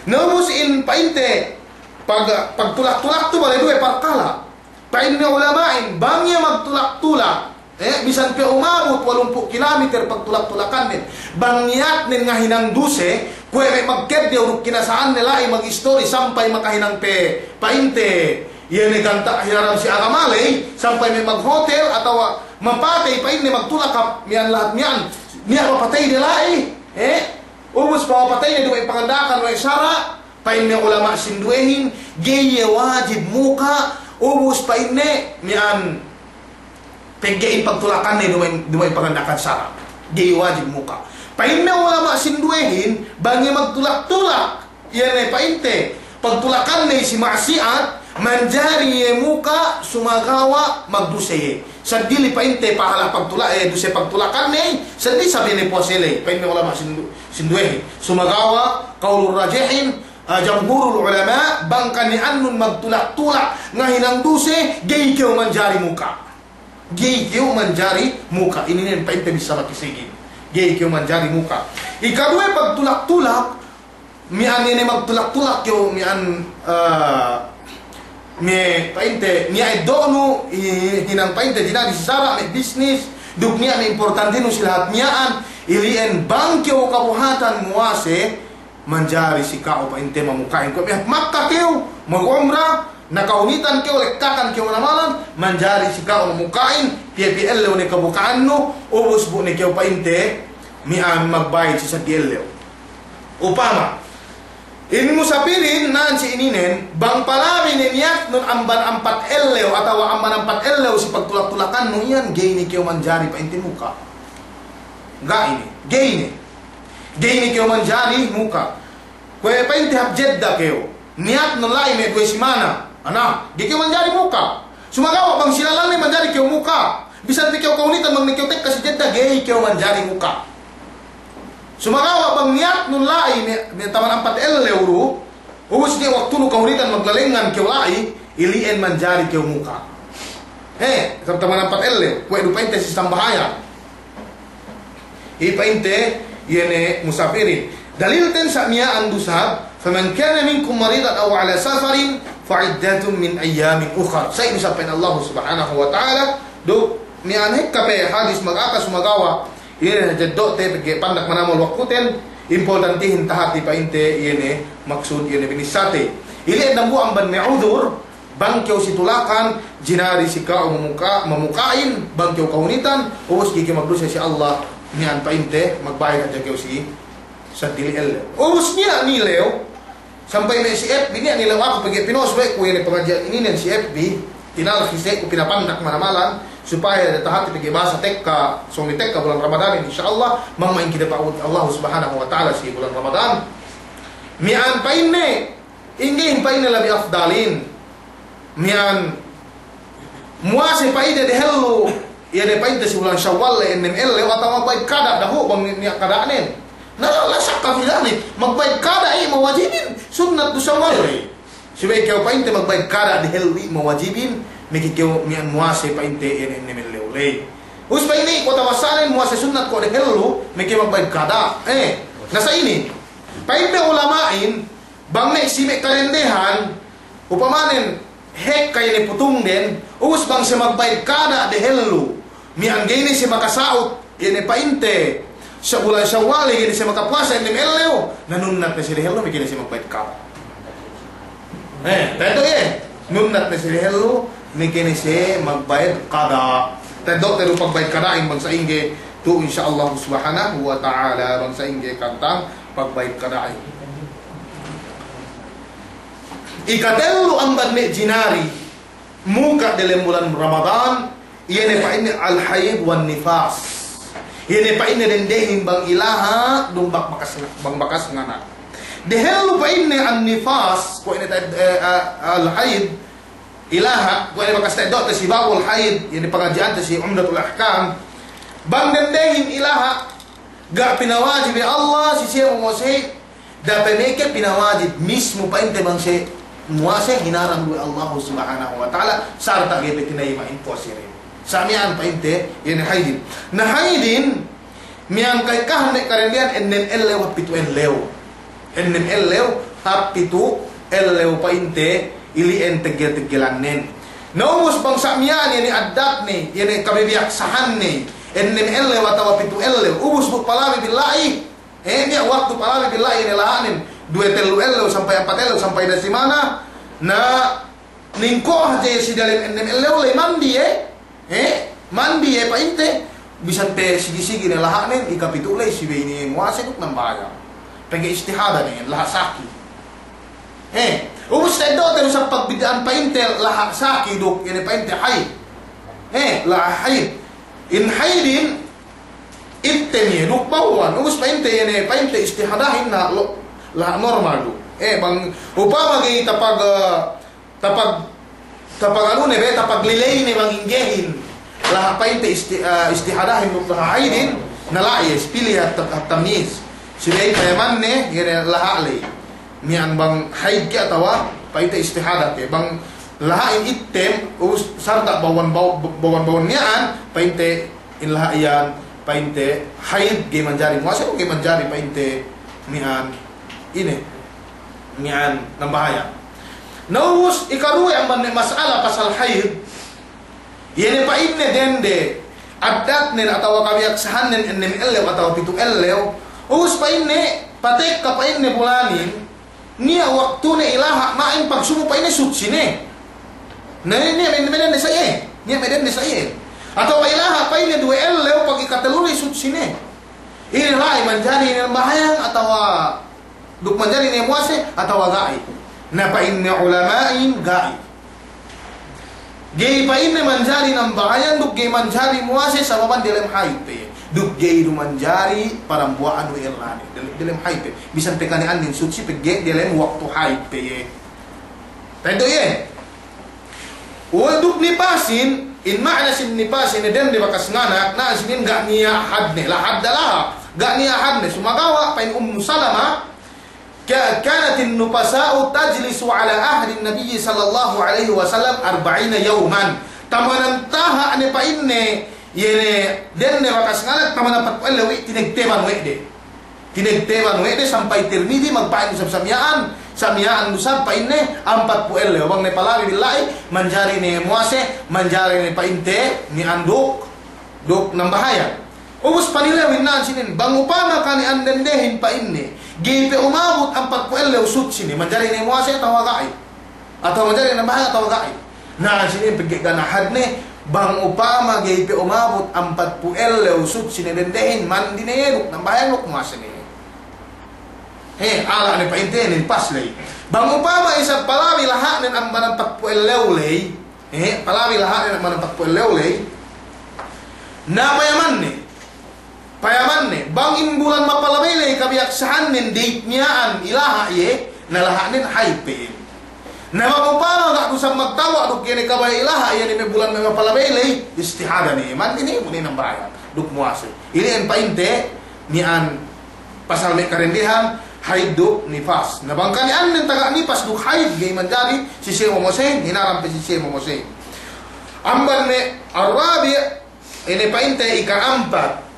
Na ubus in pa'inte pag-, pagtulak-tulak tu bale duwe parkala'. Pa'in me' ulama'in, bang iye magtulak-tulak, eh, bisan pe umabut walumpū' kilometer pagtulak-tulakannen. Bang niyatnen ngahinang duse, kuwe' me' magkedde' duk kinasa'anne la'i magistori sampay makahinang pe pa'inte, iye ne ganta' hiyaram si agama ley, sampay me' maghotel atawa mapatey pa'inne magtulak hap miya'an lahat miya'an, niya' mapateyde la'i, eh, ubus pamapateyde duma'in panganda'akan we' sara', pa'in me' ulama' sinduwehin, ga'i iye wajib muka', ubus pa'inne miya'an pegge' in pagtulakanne duma'in, duma'in panganda'akan sara'. Ga'i wajib muka'. Pa'in me' ulama' sinduwehin, bang iye magtulak-tulak, iye ne pa'inte, pagtulakanne si ma'siyat, manjari iye muka' sumagawa' magduse iye. Seddili pa'inte pahala' pagtula-, eh, duse pagtulakanne, seddili isab iye ne puwase ley, pa'in me' ulama' sindu-, sinduwehin. Sumagawa', qawlur rajihin, ah, jamhurul ulama', bang kani'annun magtulak-tulak ngahinang duse, ga'i kew manjari muka'. Ga'i kew manjari muka'. Ininen pa'inte bissā makisigi. Ga'i kew manjari muka'. Ikaduwe pagtulak-tulak, miya'an iye ne magtulak-tulak kew miya'an, eh, me' pa'inte, niya' eddo'nu, hi-, hinang pa'inte jinari si sara' me' bisnis, duk niya' me' importantenu si lahat miya'an, ili'en bang kew kabuhatan muwase, manjari si ka'u pa'inte mamuka'in. Kuwe' me' hap Makka kew, mag'umra, na kahunitan kew, lekkakan kew namalan, manjari si ka'u mamuka'in, piye-piye ellew ne kabuka'annu, ubus bu ne kew pa'inte, miya'an magbayad si saddi ellew. Upama, in musapirin, na'an si ininen, bang palabi ne niyatnun amban ampat ellew, atawa amban ampat ellew si pagtulak-tulakannu iyan, ga'i ne kew manjari pa'inte muka'. Ga'i ne, ga'i ne. Ga'i ne kew manjari muka'. Kuwe' pa'inte hap Jedda kew. Niyatnun la'i me' duwe simana. Ana, ga'i kew manjari muka'. Sumagawa' bang si lalan ne manjari kew muka'. Bisan pe kew kahunitan bang ne kew tekka si Jedda, ga'i kew manjari muka'. Sumagawa' bang niyatnun la'i me', me' taman ampat ellew du, ubus niya' waktunu kahunitan maglalengngan kew la'i, ili'en manjari kew muka'. He, sabab taman ampat ellew, kuwe' du pa'inte si sambahayang. Iye pa'inte, iye ne musapirin. Dalilten sa' miya'an du isab, "Faman kana minkum maridan aw ala safarin, وعدة من أيام أخر. Sa' inin sa' pa'in Allah Subhanahu wa Ta'ala, duk miya'an hekka pe hadis magaka sumagawa', inin hadja eddo'te pegge' pandak manamal waktuten, importantihin tahati pa'inte iye ne maksud iye ne binissate. Ili'en dambuwa' amban me' udur, bang kew si tulakan, jinari si ka'u mamuka-, mamuka'in, bang kew kahunitan, ubus ga'i kew magduse si Allah, miya'an pa'inte, magbayad hadja kew si seddili ellew. Ubus niya' nilew, sampay me' si F B niya' nilew aku pegge' pinost we' ku iye ne pangadji'an ininen si F B, tinalkhis we' ku pinapandak manamalan, supaya tahati pegge' bahasa tekka, sōng tekka bulan Ramadanin, insya Allah, mangma'in kite pa'ud Allah Subhanahu wa Ta'ala si bulan Ramadan. Miya'an pa'inne, inggehin pa'inne labi afdalin. Miya'an muwase pa'inne dehellu, iye ne pa'inte si bulan Shawwal le ennem ellew atawa magbayad kada' dahu' bang niya' kada'nen. Na la, la shakka fi dhalik. Magbayad kada' i' mawajibin, sunnat du Shawwal le. Subey kew pa'inte magbayad kada' dehellu i' mawajibin, meke kew miya'an muwase pa'inte iye ne ennem ellew le. Ubus pa'inne kuwe' tawasanen muwase sunnat kuwe' dehellu, meke magbayad kada'. Eh, na sa' inin. Pa'in me' ulama'in, bang me' si me' kadendehan, upamanen, hekka iye ne putungden, ubus bang siye magbayad kada' dehellu, miya'an ga'i ne siye makasa'ut, iye ne pa'inte, sa bulan Shawwal, ga'i ne siye makapuwasa ennem ellew, na nunnat ne siye dehellu, meke ne siye magbayad kada'. Eh, ta'eddo' iye, nunnat ne siye dehellu, meke ne siye magbayad kada'. Ta'eddo'te du pagbayad kada'in bang sa'ingge, tu' insya Allah Subhanahu wa Ta'ala, bang sa'ingge kantang pagbayad kada'in. Ikatellu amban me' jinari muka' delem bulan Ramadan, iye ne pa'inne al-hayd wan nifas. Iye ne pa'inne dendehin bang ilaha' duk bang bakas, bang bakas nganak. Dehellu pa'inne an-nifas, kuwe' ne ta-, eh, eh, al-hayd, ilaha', kuwe' ne bakas ta'eddo'te si babul hayd, iye ne pangadji'ante si Umdatul Ahkam. Bang dendehin ilaha', ga' pinawajib we' Allah si siye muwase, da'a pe meke pinawajib, mismu pa'inte bang siye muwase hinaram du we' Allahu Subhanahu wa Ta'ala, sarta' ga'i pe tinayima'in puwaseden. Sa' miya'an pa'inte, iye ne haydin. Na haydin, miya'an ka'ekkahan me' kadendehan ennem ellew hap pitu' ellew. Ennem ellew hap pitu' ellew pa'inte ili'en teggel-teggelannen. Na ubus bang sa' miya'an iye ne addatne, iye ne kabibiyaksahanne, ennem ellew atawa pitu' ellew, ubus bu palabi bi la'i, eh, niya' waktu palabi bi la'i ne laha'nen, duwe tellu ellew sampay ampat ellew sampay dasimana, na ningko' hadja iye si dalem ennem ellew le mandi iye, eh, mandi iye pa'inte, bisan pe sigi-sigi ne laha'nen, ikapitu' le si bey ne muwase duk nambahayang. Pegge' istihada ne, laha' saki. Eh, ubus ta'eddo'te du sa' pagbidda'an pa'inte laha' saki duk, iye ne pa'inte hayd. Eh, laha' hayd. In haydin, ittem iye, duk bawwan, ubus pa'inte iye ne, pa'inte istihadahin na lo-, laha' normal du. Eh, bang, upama ga'i tapag, eh, tapag, tapag anu ne be, tapag liley ne bang inggehin. Laha' pa'inte isti-, eh, istihadahin duk laha' haydin, na la'i, ispili hat-, hat-, tamyiz. Subey payamanne, iye ne laha' ley. Miya'an bang hayd ke atawa pa'inte istihada ke. Bang laha'in ittem, ubus sarta' bawwan, baw-, bawwan-bawwan miya'an, pa'inte in laha' iyan, pa'inte hayd ga'i manjari muwase, ga'i manjari pa'inte miya'an ine, miya'an nambahayang. Na ubus ikaruwe amban ne mas'ala pasal hayd, iye ne pa'inne dende, addatnen atawa kabiyaksahannen ennem ellew atawa pitu' ellew, ubus pa'inne, patekka pa'inne bulanin, niya' waktune ilaha' ma'in pagsubu pa'inne sutsi ne. Na, niya' me' dende sa' iye, niya' me' dende sa' iye. Atawa ilaha' pa'inne duwe ellew pag ikatellu ne sutsi ne. Ine la'i manjari ne nambahayang atawa duk manjari ne muwase atawa ga'i. Na pa'in me' ulama'in ga'i. Ga'i pa'inne manjari nambahayang duk ga'i manjari muwase sababan delem hayd pe iye. Duk ga'i du manjari parambuwa'an we' ellane. Del-, delem hayd pe. Bisan pe kani'annen sutsi pegge' delem waktu hayd pe iye. Ta'eddo' iye. Wa duk nipasin, in ma'na sin nipasin, dende bakas nganak, na sinin ga' niya' hadne, la hadda laha, ga' niya' hadne, sumagawa' pa'in Ummu Salama, ka-, kanatin nufasa'u tajlisu ala ahdin Nabiyyi sallallahu alaihi wasallam arba'ina yawman. Tamanan taha' ne pa'inne, iye ne dende bakas nganak, tamanan patpa'elle we' tinegteban we' de. Tinegteban we' de sampay Tirmidhi magpa'in isab sa' miya'an, Sa' miya'an du isab pa'inne ampatpū' ellew, bang ne palabi billahi, manjari ne muwase, manjari ne pa'inte miya'an duk, duk nambahayang. Ubus panilewin na'an sinin, bang upama kani'an dendehin pa'inne, ga'i pe umabut ampatpū' ellew sutsi ne, manjari ne muwase atawa ga'i? Atawa manjari ne nambahayang atawa ga'i? Na'an sinin pegge' ga' nahadne, bang upama ga'i pe umabut ampatpū' ellew sutsi ne dendehin, mandi ne duk nambahayang duk muwase ne. He, ala' ne pa'inte ne pas ley. Bang upama isab palabi laha'nen amban ampatpū' ellew ley. He, palabi laha'nen amban ampatpū' ellew ley. Na payamanne. Payamanne. Bang in bulan mapalabey ley kabiyaksahannen date miya'an ilaha' iye, na laha'nen haid pe iye. Na bang upama ga' du isab magtawa' duk iye ne kabaya' ilaha' iye ne me' bulan me' mapalabey ley, istihada ne, mandi ne, bu ne nambahayang duk muwase. Inin pa'inte miya'an pasal me' kadendehan, haid duk nifas. Na bang kani'annen taga nifas duk haid, ga'i manjari si siye momosehin, hinaram pe si siye momosehin. Amban me' ar-rabi', ine pa'inte ika'ampat,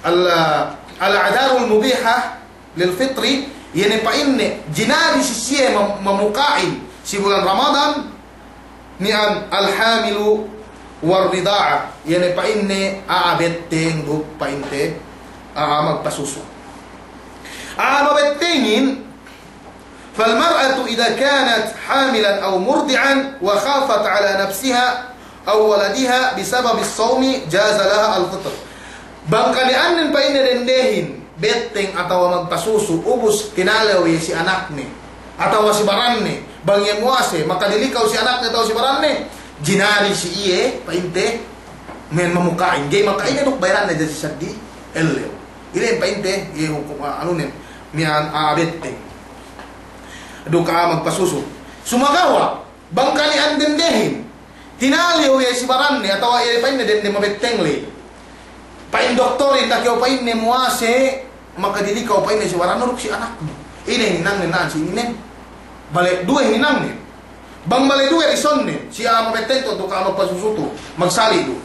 al-, al-a'dharul mubiha lil fitri, iye ne pa'inne jinari si siye mam-, mamuka'in si bulan Ramadan, miya'an al-hamilu war rida'a, iye ne pa'inne a'a betteng duk pa'inte a'a magpasusu. A'a mabettengin, fal mar'atu idha kanat hamilan aw murdi'an wa khafat ala nafsiha aw waladiha bisababis sawmi jaza laha al-fitr. Bang kani'annen pa'inne dendehin betteng atawa magpasusu, ubus tinalew iye si anakne atawa si baranne, bang iye muwase, makadilikaw si anakne atawa si baranne, jinari si iye pa'inte miya'an mamuka'in, ga'i maka'in duk bayaranne hadja si saddi ellew. Ine pa'inte, iye hukum, a-, anunen, miya'an a'a betteng duk a'a magpasusu. Sumagawa' bang kani'an dendehin tinalew iye si baranne atawa iye pa'inne dende mabetteng ley. Pa'in doktorin, da'a kew pa'inne muwase, makadilikaw pa'inne si barannu duk si anaknu. Ine hinangnen na'an si ininen? Bale' duwe hinangnen. Bang bale' duwe, isonnen, si a'a mabetteng tu duk a'a magpasusu tu, magsali' du.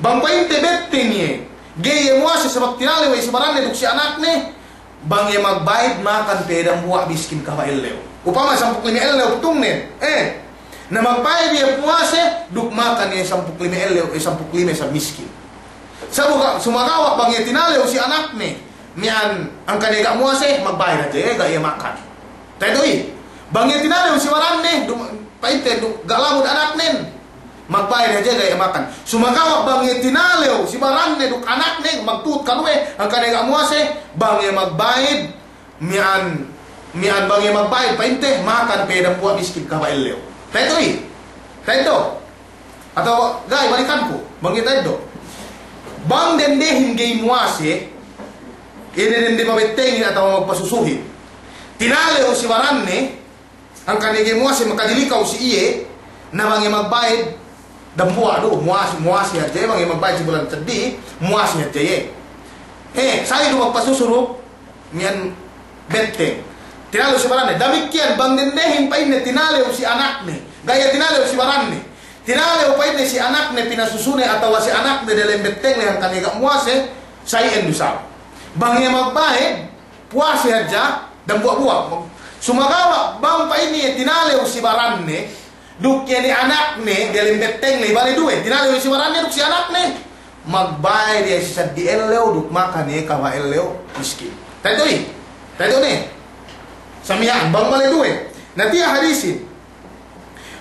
Bang pa'inte betteng iye, ga'i iye muwase sabab tinalew iye si baranne duk si anakne, bang iye magbayid makan pe dambuwa' miskin kahaba' ellew. Upama sampū' lime ellew tungnen, eh. Na magbayid iye puwase, duk makan iye sampū' lime ellew, eh, sampū' lime isab miskin. Sabu ga', sumagawa' bang iye tinalew si anakne, miya'an angkan iye ga' muwase, magbayid hadja iye, ga' iye makan. Ta'eddo' i. Bang iye tinalew si baranne, duk, pa'inte, duk, ga' lamud anaknen, magbayid hadja iye, ga' iye makan. Sumagawa' bang iye tinalew si baranne duk anakne, magtuhut kaluwe, angkan iye ga' muwase, bang iye magbayid, miya'an, miya'an bang iye magbayid pa'inte, makan pe dambuwa' miskin kahaba' ellew. Ta'eddo' i. Ta'eddo'. Atawa ga'i balikanku, bang iye ta'eddo'. Bang dendehin ga'i muwase, ine dende mabettengin atawa magpasusuhin, tinalew si baranne, angkan iye ga'i muwase, makadilikaw si iye, na bang iye magbayid dambuwa' du, muwase, muwase hadja iye, bang iye magbayid si bulan seddili, muwase hadja iye. Eh, sali' du magpasusu du, miya'an betteng. Tinalew si baranne. Damikkiyan, bang dendehin pa'inne tinalew si anakne. Ga' iye tinalew si baranne. Tinalew pa'inne si anakne, pinasusune atawa si anakne delem betteng ley angkan iye ga' muwase, sa'i'en du isab. Bang iye magbayid, puwase hadja, dambuwa'-buwa'. Sumagawa' bang pa'inne iye tinalew si baranne, duk iye ne anakne, delem betteng ley, bale' duwe. Tinalew iye si baranne duk si anakne, magbayid iye si saddi ellew, duk makan iye kahaba' ellew miskin. Ta'eddo' i. Ta'eddo' ne. Sa' miya'an, bang bale' duwe. Na tiya' hadisin.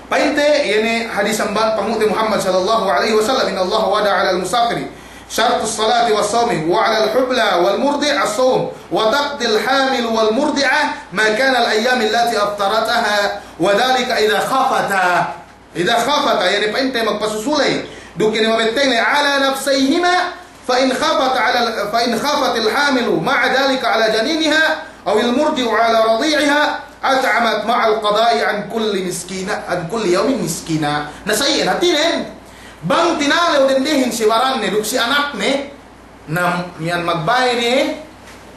Pa'inte, iye ne hadis amban Panghu'te Muhammad sallallahu alaihi wasallam, inna Allah wada'a 'alal musafiri shartas salati was sawmi, wa 'alal hubla wal murdi' as-sawm, wa taqdil hamil wal murdi'a ma kana al ayyam allati aftarataha, wa dhalika idha khafata. Idha khafata, iye ne pa'inte magpasusu ley, duk iye ne mabetteng ley, 'ala nafsayhima, fa in khafat 'ala, fa in khafatil hamilu ma'a dhalika 'ala janiniha, awil murdi'u 'ala radi'iha, at'amat ma'al qada'i 'an kulli miskina, 'an kulli yawmin miskina. Na sa'i'en, hātinen, bang tinalew dendehin si baranne duk si anakne, na miya'an magbayid iye,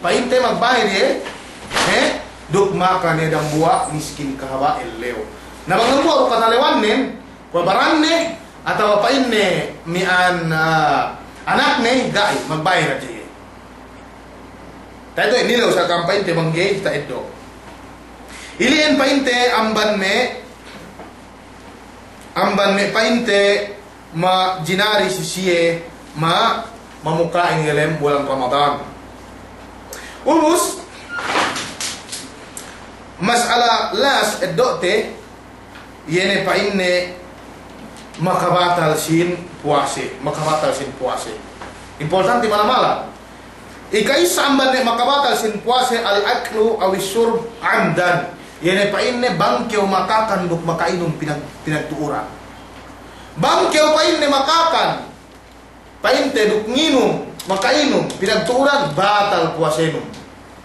pa'inte magbayid iye, he, duk makan iye dambuwa' miskin kahaba' ellew. Na bang dambuwa' du katalewannen, kuwe' baranne, atawa pa'inne miya'an, ah, anakne, ga'i, magbayid hadja iye. Ta'eddo' i, nilew sa' kam pa'inte bang ga'i ta'eddo'. Ili'en pa'inte amban me', amban me' pa'inte ma jinari si siye ma, mamuka'in delem bulan Ramadan. Ubus, mas'ala las eddo'te, iye ne pa'inne makabatal sin puwase, makabatal sin puwase. Importante manamal. Ika'issa amban me' makabatal sin puwase al-aklu aw ash-shurb amdan. Iye ne pa'inne bang kew makakan duk maka'inum pinag-, pinagtu'uran. Bang kew pa'inne makakan, pa'inte duk nginum, maka'inum pinagtu'uran, batal puwasenun.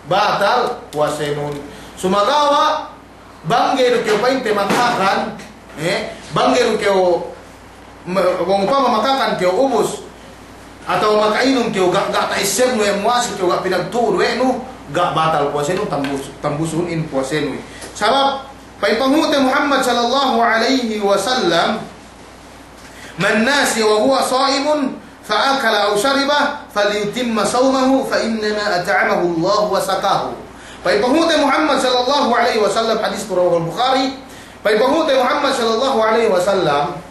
Batal puwasenun. Sumagawa' bang ga'i du kew pa'inte makakan, eh, bang ga'i du kew, me-, bang upama makakan kew ubus, atawa maka'inum kew ga', ga' ta'essebnu we' muwase kew, ga' pinagtu'ud we' nu, ga' batal puwasenu, tambus-, tambusun in puwasenu. Sabab pa'in panghu'te Muhammad sallallahu alaihi wasallam, من نسي وهو صائم فأكل أو شرب فليتم صومه فإنما أطعمه الله وسقاه. Pa'in panghu'te Muhammad sallallahu alaihi wasallam, hadis tu rawahul Bukhari, pa'in panghu'te Muhammad sallallahu alaihi wasallam,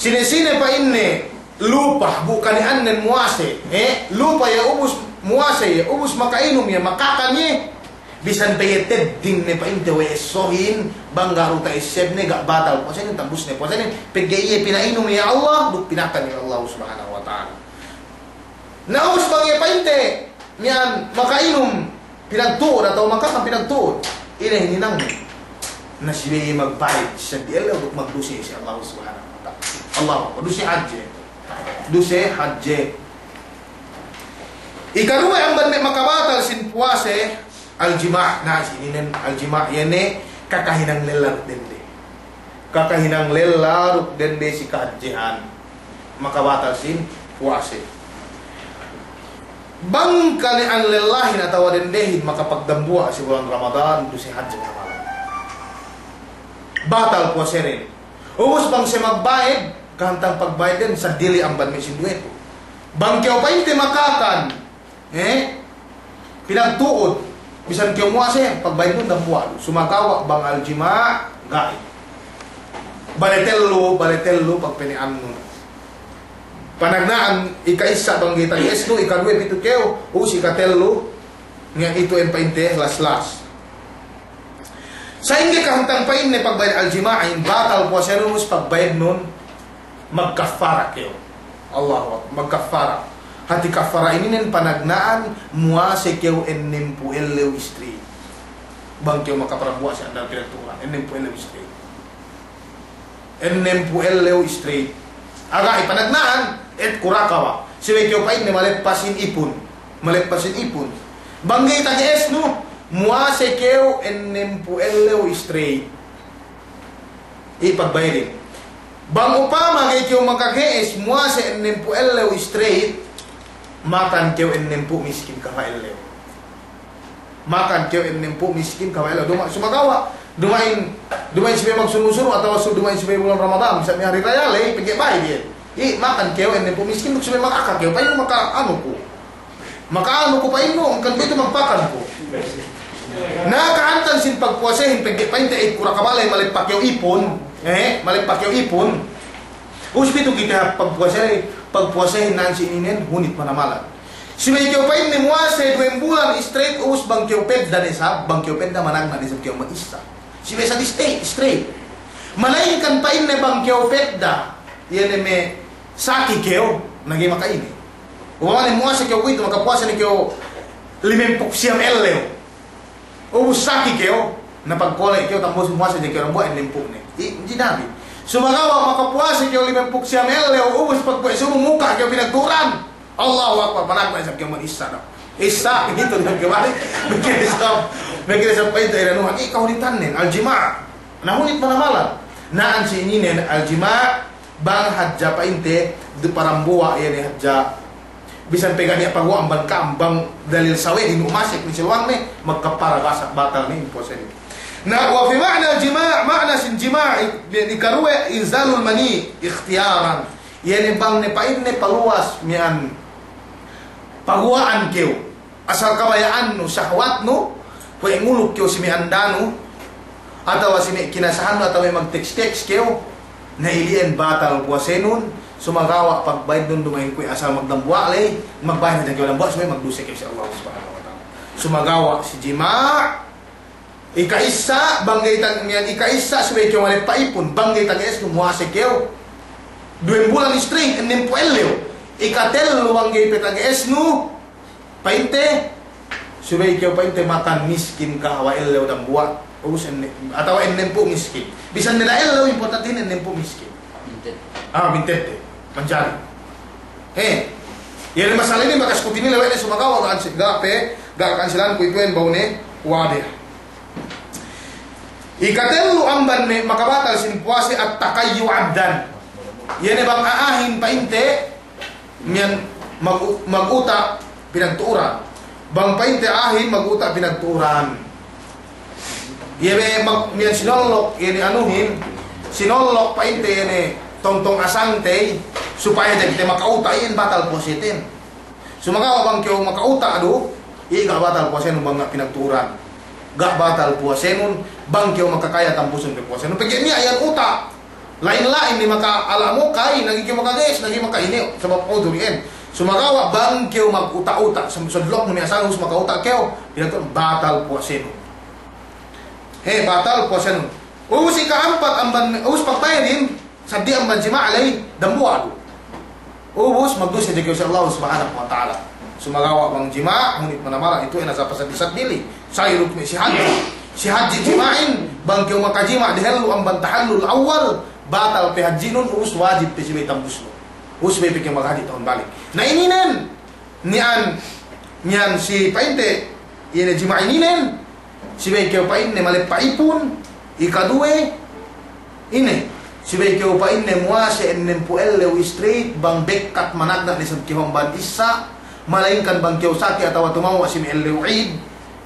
sine-sine pa'inne lupa bu kani'annen muwase, eh, lupa iye ubus muwase iye, ubus maka'inum iye, makakan iye, bisan pe iye tedding ne pa'inte we' essohin, bang ga' du ta'essebne, ga' batal puwasenen, tambusne puwasenen, pegge' iye pina'inum iye Allah, duk pinakan iye Allah Subhanahu wa Ta'ala. Na ubus bang iye pa'inte miya'an maka'inum pinagtu'ud atawa makakan pinagtu'ud, ine hininangne? Na subey iye magbayed seddili ellew duk magduse si Allah Subhanahu wa Ta'ala. Allahu Akbar. Duse hadje. Duse hadje. Ikaruwe amban me' makabatal sin puwase, al-jima', na si ininen al-jima', iye ne kakahinang lella duk dende. Kakahinang lella duk dende si kahadjehan. Makabatal sin puwase. Bang kani'an lellahin atawa dendehin makapagdambuwa' si bulan Ramadan, duse hadje manamal. Batal puwasenen. Ubus bang siye magbayed, kahantang pagbayeden seddili amban me' sinduwe tu. Bang kew pa'inte makakan, eh, pinagtu'ud, bisan kew muwase, pagbayednun dambuwa' du. Sumagawa' bang al-jima', ga'i. Bale tellu, bale tellu pagpene'annun. Panagna'an, ika'issa bang ga'i tage'esnu, ikaduwe pitu kew, ubus ikatellu, nge' itu en pa'inte las-las. Sa'ingge kahantang pa'inne pagbayed al-jima'in, batal puwasenun, ubus pagbayednun, magkaffara kew. Allahu Akbar, magkaffara. Hāti kaffara ininen panagna'an, muwase kew ennempū' ellew straight. Bang kew makaparambuwa' si andal pinagtu'uran, ennempū' ellew straight. Ennempū' ellew straight. Aga'i panagna'an, itqu raqabah. Subey kew pa'inne maleppasin ipun. Maleppasin ipun. Bang ga'i tage'esnu, muwase kew ennempū' ellew straight. Iye pagbayedin. Bang upama ga'i kew makage'es muwase ennempū' ellew straight, makan kew ennempū' miskin kahaba' ellew. Makan kew ennempū' miskin kahaba' ellew. Duma-, sumagawa', duma'in, duma'in subey magsunu-sunu atawa su-, duma'in subey bulan Ramadan, sa' me' hari raya ley, pegge' bayed iye. I, makan kew ennempū' miskin, duk subey maka'aka kew, pa'in maka'anu ku. Maka'anu ku pa'innu, hangkan kuwe'itu magpakan ku. Na kahantang sin pagpuwasehin, pegge' pa'inte itqu raqabah ley, maleppa kew ipun, eh, maleppa kew ipun. Ubus pitu kite hap pagpuwase, pagpuwasehin na'an si ininen, hunit manamalan. Subey kew pa'inne muwase duwem bulan straight, ubus bang kew pedda ne isab, bang kew pedda managna' ne isab kew amban issa. Subey isab straight, straight. Malayingkan pa'inne bang kew pedda, iye ne me' saki kew, na ga'i maka'ine. Upamane muwase kew kuwe'itu, makapuwase ne kew limempū' siyam ellew. Ubus saki kew, na pagkole' kew tambus muwase hadja kew dambuwa' ennempū' ne. I, jinari. Sumagawa' makapuwase kew limempū' siyam ellew, ubus pagkuwe' subu muka' kew pinagtu'uran. Allahu Akbar, panagna' isab kew amban issa dahu'. Issa, itu dahu' kew balik. Mekere isab, mekere isab pa'inte ine nuhan. I, kahunitannen, al-jima'. Na hunit manamalan. Na'an si ininen al-jima', bang hadja pa'inte, du parambuwa' iye ne hadja. Bisan pe ga' niya' paguwa' amban ka'am, bang dalil sawehin umasek ne si luwang ne, magkaffara basa, batal ne in puwase ne. Na, wa fi ma'na al-jima', ma'na sin jima', i-, ikaruwe inzalul mani ikhtiyaran. Iye ne bang ne pa'inne paluwas miya'an paguwa'an kew. Asal kabaya'annu, sahwatnu, Kuwe' nguluk kew si me' andanu, atawa si me' kinasahannu, atawa me' magteks-teks kew, na ili'en batal puwasenun, sumagawa' pagbayadnun duma'in kuwe' asal magdambuwa' ley, magbayad hadja kew dambuwa', subey magduse kew si Allah Subhanahu wa Ta'ala. Sumagawa' si jima', ika'issa, bang ga'i tang-, miya'an ika'issa, subey kew maleppa' ipun, bang ga'i tage'esnu muwase kew duwe bulan straight, ennempū' ellew. Ikatellu bang ga'i pe tage'esnu, pa'inte, subey kew pa'inte makan miskin kahaba' ellew dambuwa', ubus enne-, atawa ennempū' miskin. Bisan ne da ellew, importantehin ennempū' miskin. Minted. Ah, minted de. Manjari. He. Iye ne masala inin bakas ku tinile' we' ne sumagawa' ga' ansi-, ga' pe, ga' ka'ansilanku itu'en ba'u ne wadih. Ikatellu amban me' makabatal sin puwase at-takayyu' amdan. Iye ne bang a'ahin pa'inte, miya'an mag-, maguta' pinagtu'uran. Bang pa'inte a'ahin maguta' pinagtu'uran. Iye be mag-, miya'an sinollok, iye ne anuhin, sinollok pa'inte iye ne tongtong asangte, supaya hadja kite makauta', iyan batal puwaseten. Sumagawa' bang kew makauta' du, iye ga' batal puwasenun bang niya' pinagtu'uran. Ga' batal puwasenun, bang kew makakaya tambusun pe puwasenun. Pegge' niya' iyan uta'. La'in-la'in ne maka'ala' mukay, na ga'i kew makage'es, na ga'i maka'ine, sabab udur iyan. Sumagawa' bang kew maguta'-uta', sam-, sodloknu me' asangnu ubus makauta' kew, pinagtu'uran batal puwasenun. He, batal puwasenun. Ubus ika'ampat amban, ubus pagbayadin, saddi amban jima' ley, dambuwa' du. Ubus magduse hadja kew si Allah Subhanahu wa Ta'ala. Sumagawa' bang jima', hunit manamaran itu'en asal pasaddi-saddi ley. Sa'i duk me' si hadji. Si hadji jima'in, bang kew makajima' dehellu amban tahallul awwal, batal pe hadjinun, ubus wajib pe subey tambusnu. Ubus subey pe kew maghadji tahun balik. Na ininen, miya'an, miya'an si pa'inte, iye ne jima' ininen, subey kew pa'inne maleppa' ipun, ikaduwe, ine, subey kew pa'inne muwase ennempū' ellew straight, bang bekkat managna' ne isab kew amban issa', malayingkan bang kew saki' atawa tumawa' si me' ellew Eid,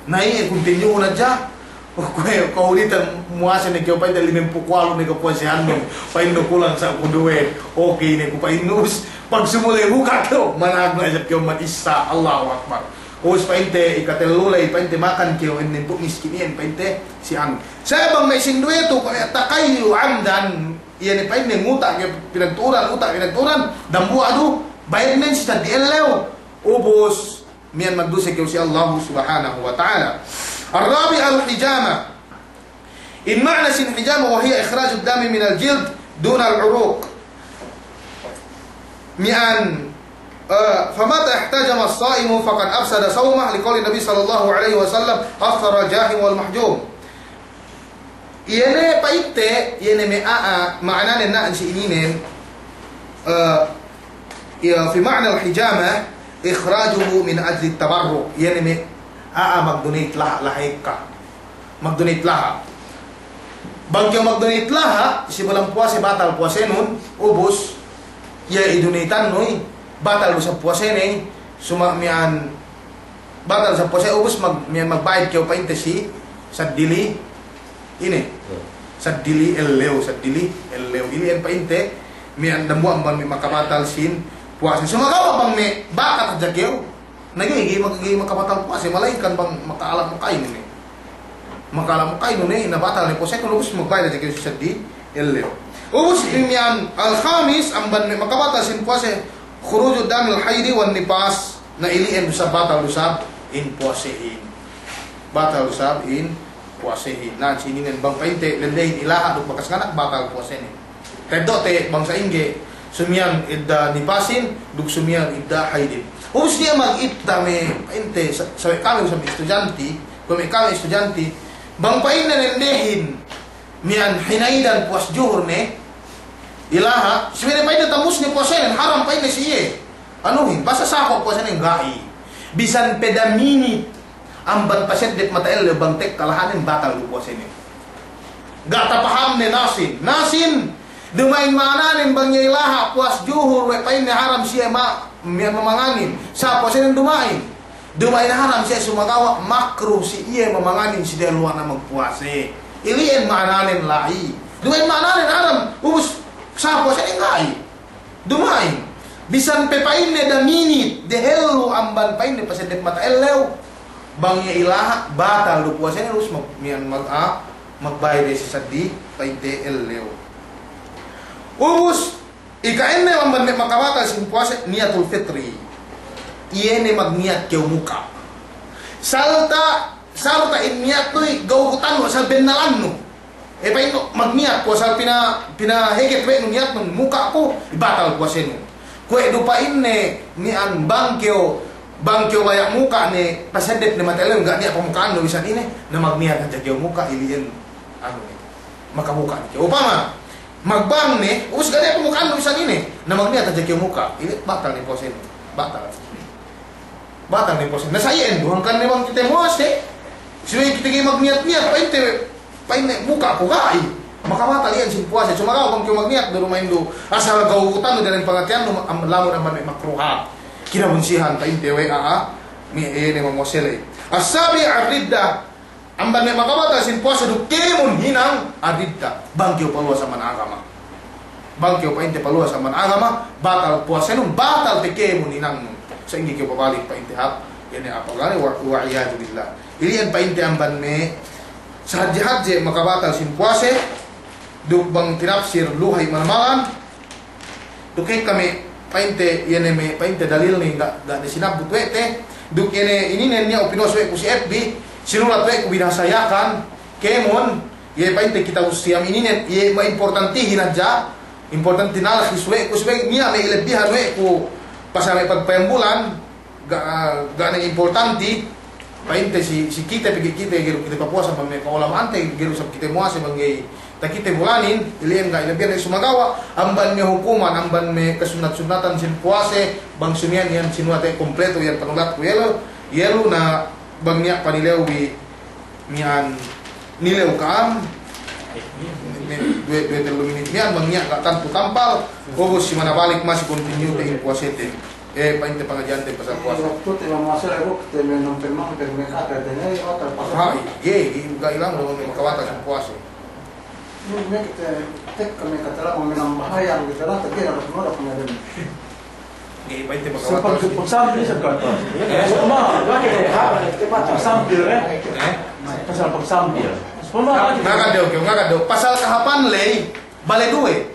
na iye kuntinyuhun hadja, kuwe', kuwe' ulitan muwase ne kew pa'inte limempū' walu' ne kapuwasehannun, pa'innu kulang sa' ku duwe, okey ne ku pa'innu, ubus, pag sumu ley buka' kew, managna' isab kew amban issa', Allahu Akbar. Ubus pa'inte ikatellu ley, pa'inte makan kew ennempū' miskin iyan, pa'inte si anu. Sa' bang me' sinduwe tu, pa'inte takayyu' amdan, iye ne pa'inte nguta' kew pinagtu'uran, uta' pinagtu'uran, dambuwa' du, bayadnen si saddi ellew, ubus, miya'an magduse kew si Allahu Subhanahu wa Ta'ala. Ar-rabi' al-hijama. In ma'na sin hijama, wa hiya ikhrajud dami minal jild dunal uruq. Miya'an, eh, famata ihtajama as-sa'imu faqad afsada sawmah, liqawli Nabi sallallahu alaihi wasallam, aftaral jahim wal mahjum. Iye ne pa'inte, iye ne me' a'a, ma'ananen na'an si ininen, eh, iye fi ma'nal hijama, ikhrajuhu min ajli tabarru'. Iye ne me' a'a magdunit laha', laha' ekka. Magdunit laha'. Bang kew magdunit laha', si bulan puwase batal puwasenun, ubus, iye idunitannu i, batal du isab puwasene, suma miya'an, batal isab puwase, ubus mag-, miya'an magbayad kew pa'inte si, saddi li, ine, saddi li ellew, saddi li ellew. Ili'en pa'inte, miya'an dambuwa' amban me' makabatal sin puwase. Sumagawa' bang me' bakat hadja kew, Na ga'i, ga'i, ga'i makabatal puwase, malayingkan bang maka'ala' mukaynu ne. Maka'ala' mukaynu ne, na batal ne puwase, ubus magbayad hadja kew si saddi ellew. Ubus miya'an al-khamis, amban me' makabatal sin puwase, khurujud damil haidi wan nifas, na ili'en du isab batal du isab in puwasehin. Batal du isab in puwasehin. Na, si ininen bang pa'inte, lendehin ilaha' duk bakas nganak, batal puwasenen. Teddo'te bang sa'ingge, sumiyan idda nipasin, duk sumiyan idda haidin. Ubus niya' magipta me' pa'inte, sa-, sawe' kami isab estudiyanti, kuwe' me' kami estudiyanti, bang pa'inne lendehin, miyan hinaidan puwas juhur ne, ilaha', subey ne pa'inne tambusne puwasenen, haram pa'inne si iye. Anuhin, basa sako' puwasenen ga'i. Bisan pe da minit, amban paseddep mata ellew bang tekka laha'nen batal du puwasenen. Ga' tapahamne nasin. Nasin, duma'in ma'ananen bang iye ilaha' puwas juhur we' pa'inne haram si iye ma-, miyan mamanganin. Sa' puwasenen duma'in. Duma'in haram si iye sumagawa' makruh si iye mamanganin si dehellu ne magpuwase. Ili'en ma'ananen la'i. Duma'in ma'ananen haram, ubus sa' puwasenen ga'i. Duma'in. Bisan pe pa'inne da minit, dehellu amban pa'inne paseddep mata ellew. Bang iye ilaha', batal du puwasene, ubus mag-, miya'an mag-, ah, magbayad si seddili pa'inte ellew. Ubus, ika'enne amban me' makabatal sin puwase, niyatul fitri. Iye ne magniyat kew muka'. Sarta', sarta' in niyatnu i gaw kutannu asal bennalannu. E, pa'innu magniyat ku asal pina-, pinaheget we' nu niyatnun muka' ku, batal puwasenu. Kuwe' du pa'inne miya'an bang kew, bang kew baya' muka' ne, paseddep ne mata ellew, ga' niya' pamuka'annu bisan ine, na magniyat hadja kew muka', ili'en, anu ne, makamuka' ne kew. Upama, magbang ne, ubus ga' niya' pamuka'annu bisan ine, na magniyat hadja kew muka', ili' batal ne puwasenu. Batal. Batal ne puwase. Na sa iyan du, hangkan ne bang kite muwase, subey kite ga'i magniyat-niyat, pa'inte, pa'inne muka' ku, ga'i. Makabatal iyan sin puwase. Sumagawa' bang kew magniyat du duma'in du, asal gaw kutannu dalem pangateyannu, am-, lamun amban me' makruhat. Kinabunsihan, pa'inte we' a'a, me' iye ne mamuwase ley. As-sabi' ar-ridda, amban me' makabatal sin puwase duk kēmon hinang, ar-ridda, bang kew paluwas amban agama. Bang kew pa'inte paluwas amban agama, batal puwasenun, batal pe kēmon hinangnun. Sa'ingge kew pabalik pa'inte hap, iye ne apa gane, wa, wal iyadhu billah. Ili'en pa'inte amban me' sahadje-hadje makabatal sin puwase, duk bang tinapsir luhay manamangan, duk ekka me' pa'inte, iye ne me' pa'inte dalilne ga', ga' ne sinabbut we' te. Duk iye ne ininen niya' u pinuwas we' ku si F B, sinulat we' ku binahasa Yakan, kēmon, iye pa'inte kitabus siyam ininen, iye ma'importantihin hadja, importanti nalkhis we' ku subey niya' me' ilebbihan we' ku pasal me' pagpayambulan, ga', ga' ne importanti, pa'inte si, si kite, pegge' kite ga'i du kite papuwas amban me' ka'ulama'ante, ga'i du isab kite muwase bang ga'i takite bulanin, ili'en ga' ilebbihan. Sumagawa' amban me' hukuman, amban me' kasunnat-sunnatan sin puwase, bang sumiyan iyan sinulat we' kumpletu iyan panulatku iye lu, iye lu na bang niya' panilewbi miya'an nilew ka'am, me', duwe, duwe tellu minit miya'an, bang niya' ga' tantu tampal, ubus si manabalik masi continue te in puwasete. E, pa'inte pangadji'ante pasal puwase. Waktu te mamuwase ley, bu, te me' nampel-nampel me' kate te ne, otak pasal. Ha, iye, iye, ga'i ilang du me' makabatal sin puwase. Me', me' kite, tekka me' kate la, me' nambahayang kite la, te ga'i na, na, na, na, Ga'i pa'inte makabatal. Pagsampil sa kata. Eh? Pagsampil, eh? Eh? Pasal pagsampil. Ngaka daw, ngaka daw. Pasal kahāpan ley, bale duwe.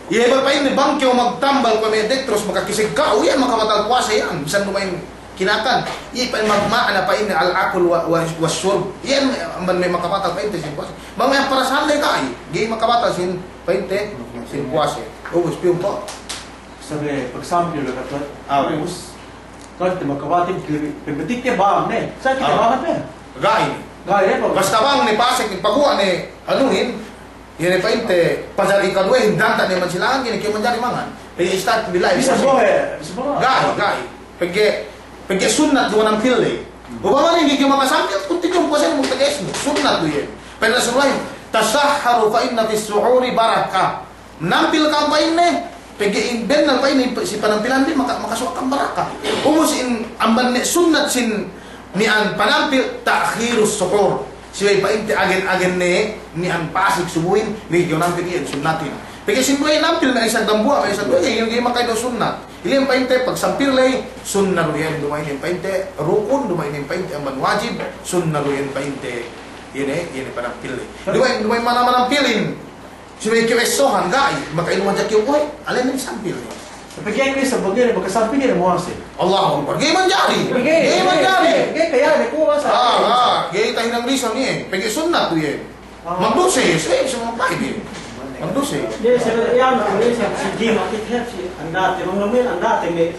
Iye, bang pa'inne bang kew magtambal kuwe' me' dek terus makakisig ka'u, iyan makabatal puwase iyan. Bisan duma'in kinakan. Iye pa'in magma'na pa'inne al-aklu wa, wa, wash-shurb. Iyan amban me' makabatal pa'inte sin puwase. Bang me' parasahan ley ga'i. Ga'i makabatal sin pa'inte sin puwase. Ubus, piyun po. Sabi pagsampil we' katu'. Ah, we'. Ubus. Kan te makabatal kiri, pagbatik ke bang, ne? Sa' kite bang pe? Ga'i. Ga'i, eh, bang. Basta bang ne pasek, paguwa' ne, anuhin, iye ne pa'inte, pajar ikaduwehin, danta' ne man silangan, ga'i ne kew manjari mangan. Pegge' ista'adh billahi. Bisa bohe', bisa bohe'. Ga'i, ga'i. Pegge', pegge' sunnat du manampil ley. Upama ne ga'i kew makasampil, kuntinyu puwasenu magtagesnu. Sunnat du iye. Pa'in Rasulullahin, tasahharu fa inna fis suhuri barakah. Nampil ka'am pa'inne, pegge' in bennal pa'inne si panampilan bi maka-, makasuwa' ka'am baraka. Ubus in amban me' sunnat sin miya'an panampil ta'khirus suhur. Subey pa'inte agen-agen ne miya'an pasik subuhin, ga'i kew nampil iyan sunnatin. Pegge' sin duwe nampil me' isab dambuwa', me' isab duwe, ga'i, ga'i maka'eddo' sunnat. Ili'en pa'inte pagsampil ley, sunna du iyan duma'in pa'inte rukun, duma'in pa'inte amban wajib, sunna du iyan pa'inte, iye ne, iye ne panampil ley. Duma'in, duma'in mana manampilin. Subey kew essohan, ga'i, maka'inum hadja kew, oy, alem ne sampil ne. Tapi ga'i ne isab bang ga'i ne makasampil ga'i ne muwase. Allahu Akbar. Ga'i manjari. Ga'i, ga'i manjari. Ga'i, ga'i, kaya ne kuwasa. Ah, ah, ga'i tahinang lisan iye. Pegge' sunnat du iye. Ah. Magduse, subey, subey, subey, magduse. Ga'i, subey, iyan, subey, subey, subey, andate, bang namin andate, me'.